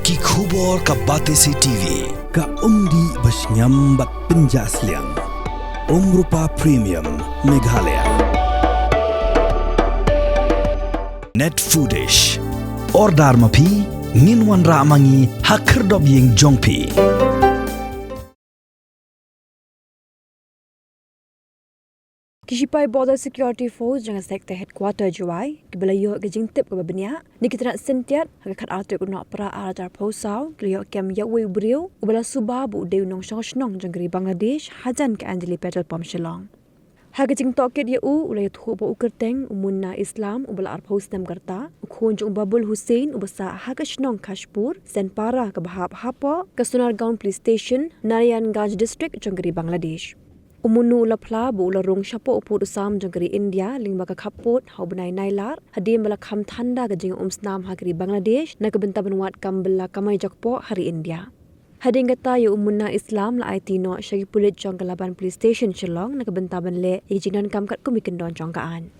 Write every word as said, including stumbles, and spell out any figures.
Ki khubor ka Batesi T V. Ka umdih ba shngiam bad pynjah sliang. Umrupa Premium Meghalaya. Net Foodish. Order ma phi, ngin wanrah ma ngi ha khyrdop ïing jong phi. Ki shipai Border Security Force jong ka Sector Headquarter Jowai, kiba la ïoh ka jingtip kaba bniah na ki tnat syntiat, ha ka khatar tarik u Nohprah arhajar arphew saw, ki la ïoh kem ïa uwei u briew uba la suba ba u dei u nongshong shnong jong ka ri Bangladesh hajan ka Anjali Petrol Pump Shillong. Ha ka jingtohkit ïa u, u la ïathuh ba u kyrteng u Munna Islam uba la arphew snem ka rta, u khun jong u Babul Hussain uba sah ha ka shnong Khashpur, Senpara kaba hap hapoh ka Sonargaon Police Station, Narayanganj District jong ka ri Bangladesh. U Munna u la phla ba u la rung shapoh u pud u sam jong ka ri India lyngba ka khappud ha u bnai Nailar, hadien ba la kham thanda ka jingumsnam ha ka ri Bangladesh na ka bynta ban wad kam bylla kamai jakpoh ha ri India. Hadien kata ïa u Munna Islam la aiti noh sha ki pulit jong ka Laban Police Station Shillong na ka bynta ban leh ïa ki jingdonkam katkum ki kyndon jong ka aiñ.